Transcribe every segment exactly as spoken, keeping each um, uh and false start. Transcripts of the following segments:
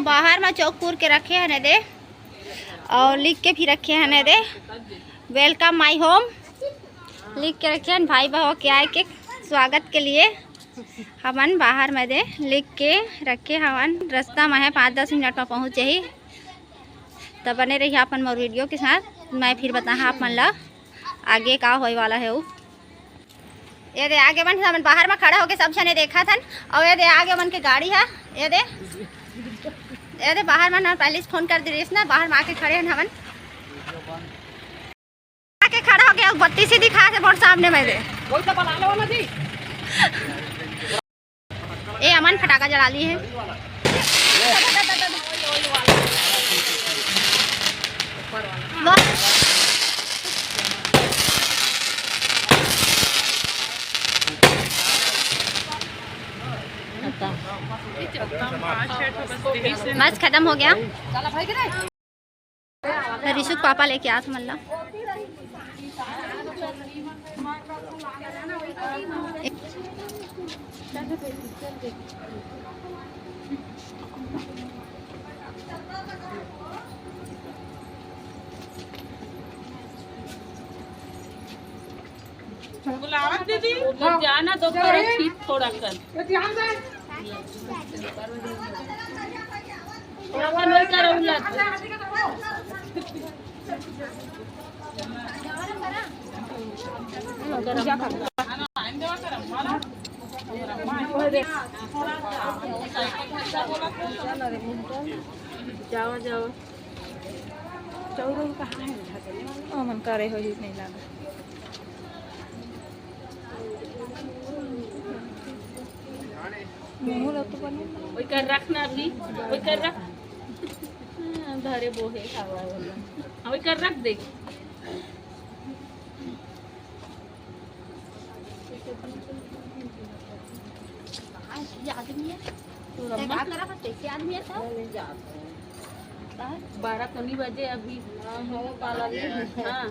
बाहर में चौक पूर के रखे हन एदे, अउ लिख के भी रखे हन एदे, "Welcome my home" लिख के रखे हन। भाई बहू के आए के स्वागत के लिए हमन बाहर में दे लिख के रखे हवन। रास्ता में है, पाँच दस मिनट में पहुँच जाही। त बने रहिए अपन मोर वीडियो के साथ, मैं फिर बताहा आप मन ला आगे का होए वाला है वो। ये दे आगे मन, हमन बाहर में खड़ा होके सब झने देखत हन। अउ ये दे आगे मन के गाड़ी है, ये दे, ये दे बाहर मन पहले से फोन कर दे रहिस ना, बाहर में आके खड़े हन हमन। आके खड़ा हो गया, बत्तीस ही दिखा से बहुत सामने में दे। वही तो बना लो ना जी। ए अमन फटाका जला ली है। बस खत्म हो गया। रिशु के पापा लेके आत मन ला। बुलावत दीदी। उधर जाना तो कर, ठीक थोड़ा कर। थोड़ा कर, वही कर, उलट। जाओ, जाओ। चौरंग कहाँ है? ओ, मन करे हो ही नहीं लागा। मुंह लो तो बने। ओई कर रख ना अभी, ओई कर रख। हाँ, धरे बोहे हवा वाला। हाँ, ओई कर रख दे। कहाँ है? ये आदमी है? तो रम्मा? क्या करा था? कैसे आदमी है था? बारह तो नहीं बजे अभी। हाँ।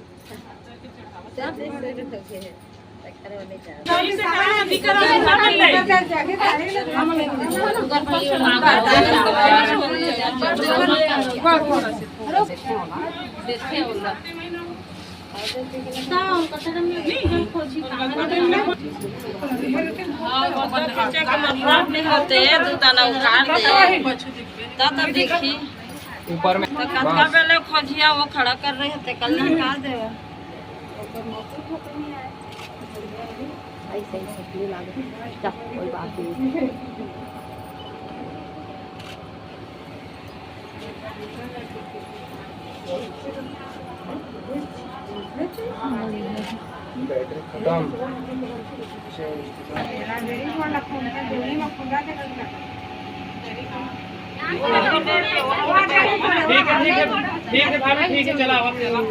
हाँ, वो तो पीछे के मतलब नहीं होते, दू दाना उखाड़ दे, तब तो दिखी। ऊपर में तो कतका बस। पहले खोजिया वो खड़ा कर रहे थे, कल निकाल दे। ऐसे, ऐसे नहीं लागे। जा, कोई बात नहीं। बैटरी खत्म। ठीक है, ठीक है, ठीक है, ठीक है भाभी, ठीक है, चला, अब चला।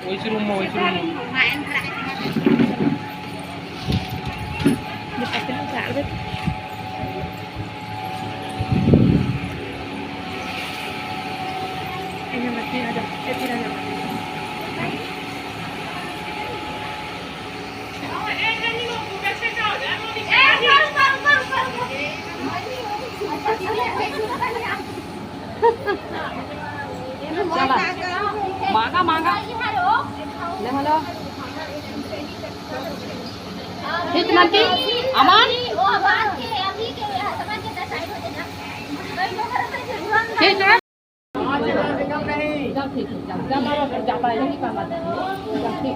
वैसे रूम में, वैसे रूम में। चला। मांगा, मांगा। ले, हेलो। ठीक, नंटी। अमन। ठीक है। चल, ठीक है, चल, चल, चल, चल, चल, चल, चल, ठीक।